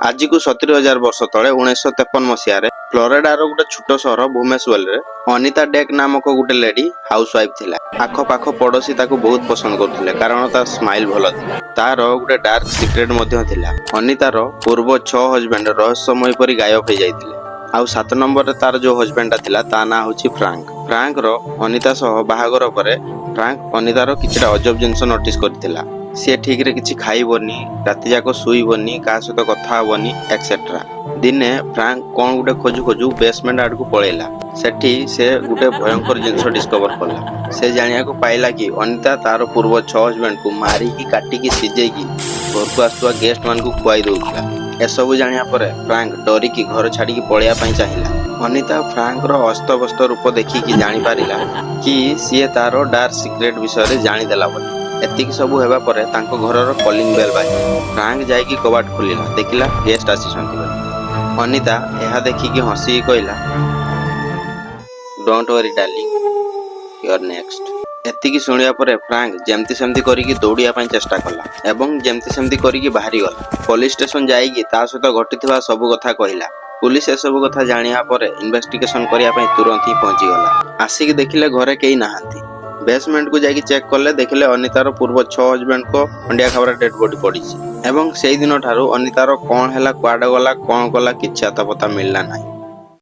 ଆଜିକୁ 70,000 ବର୍ଷ ତଳେ, 1953 ମସିହାରେ ଫ୍ଲୋରିଡାର ଗୋଟେ ଛୋଟ ସହର ଭୁବନେଶ୍ୱରରେ ଅନିତା ଡେକ୍ ନାମକ ଗୋଟେ ଲେଡି ହାଉସ ୱାଇଫ ଥିଲା। ଆଖପାଖ ପଡୋଶୀ ତାକୁ ବହୁତ ପସନ୍ଦ କରୁଥିଲେ, କାରଣ ତା ସ୍ମାଇଲ ଭଲ ଥିଲା। ତାର ଗୋଟେ ଡାର୍କ ସିକ୍ରେଟ ମଧ୍ୟ ଥିଲା। ଅନିତାର ପୂର୍ବ ଛଅ ହଜବେଣ୍ଡ ରହସ୍ୟମୟ ପରି ଗାୟବ ହେଇଯାଇଥିଲେ। ଆଉ ସାତ ନମ୍ବରରେ ତାର ଯୋଉ ହଜବେଣ୍ଡଟା ଥିଲା, ତା ନାଁ ହଉଛି ଫ୍ରାଙ୍କ। ଫ୍ରାଙ୍କର ଅନିତା ସହ ବାହାଘର ପରେ ଫ୍ରାଙ୍କ ଅନିତାର କିଛିଟା ଅଜବ ଜିନିଷ ନୋଟିସ କରିଥିଲା। ସିଏ ଠିକରେ କିଛି ଖାଇବନି, ରାତି ଯାକ ଶୋଇବନି, କାହା ସହିତ କଥା ହବନି, ଏକ୍ସେଟ୍ରା। ଦିନେ ଫ୍ରାଙ୍କ କଣ ଗୋଟେ ଖୋଜୁ ଖୋଜୁ ବେସମେଣ୍ଟ ଆଡକୁ ପଳେଇଲା। ସେଠି ସେ ଗୋଟେ ଭୟଙ୍କର ଜିନିଷ ଡିସ୍କଭର କଲା। ସେ ଜାଣିବାକୁ ପାଇଲା କି ଅନିତା ତାର ପୂର୍ବ ଛଅ ହଜବେଣ୍ଡକୁ ମାରିକି, କାଟିକି, ସିଝେଇକି ଘରକୁ ଆସୁଥିବା ଗେଷ୍ଟ ମାନଙ୍କୁ ଖୁଆଇ ଦଉଥିଲା। ଏସବୁ ଜାଣିବା ପରେ ଫ୍ରାଙ୍କ ଡରିକି ଘର ଛାଡିକି ପଳେଇବା ପାଇଁ ଚାହିଁଲା। ଅନିତା ଫ୍ରାଙ୍କର ଅସ୍ତବ୍ୟସ୍ତ ରୂପ ଦେଖିକି ଜାଣିପାରିଲା କି ସିଏ ତାର ଡାର୍କ ସିକ୍ରେଟ ବିଷୟରେ ଜାଣିଦେଲା ବୋଲି। ଏତିକି ସବୁ ହେବା ପରେ ତାଙ୍କ ଘରର କଲିଂ ବେଲ୍ ବାଜିଲା। ଫ୍ରାଙ୍କ ଯାଇକି କବାଟ ଖୋଲିଲା। ଦେଖିଲା ଗେଷ୍ଟ ଆସିଛନ୍ତି ବୋଲି। ଅନିତା ଏହା ଦେଖିକି ହସିକି କହିଲା, "Don't worry, darling, you're next." ଏତିକି ଶୁଣିବା ପରେ ଫ୍ରାଙ୍କ ଯେମିତି ସେମିତି କରିକି ଦୌଡ଼ିବା ପାଇଁ ଚେଷ୍ଟା କଲା ଏବଂ ଯେମିତି ସେମିତି କରିକି ବାହାରିଗଲା। ପୋଲିସ ଷ୍ଟେସନ ଯାଇକି ତା ସହିତ ଘଟିଥିବା ସବୁ କଥା କହିଲା। ପୁଲିସ ଏସବୁ କଥା ଜାଣିବା ପରେ ଇନଭେଷ୍ଟିଗେସନ କରିବା ପାଇଁ ତୁରନ୍ତ ହିଁ ପହଞ୍ଚିଗଲା। ଆସିକି ଦେଖିଲେ ଘରେ କେହି ନାହାନ୍ତି। ବେସମେଣ୍ଟକୁ ଯାଇକି ଚେକ୍ କଲେ, ଦେଖିଲେ ଅନିତାର ପୂର୍ବ ଛଅ ହଜବେଣ୍ଡଙ୍କ ଖଣ୍ଡିଆ ଖାବରା ଡେଡ୍ ବଡି ପଡ଼ିଛି। ଏବଂ ସେଇ ଦିନ ଠାରୁ ଅନିତାର କଣ ହେଲା, କୁଆଡେ ଗଲା, କଣ କଲା, କିଛି ଆତାପତା ମିଳିଲା ନାହିଁ।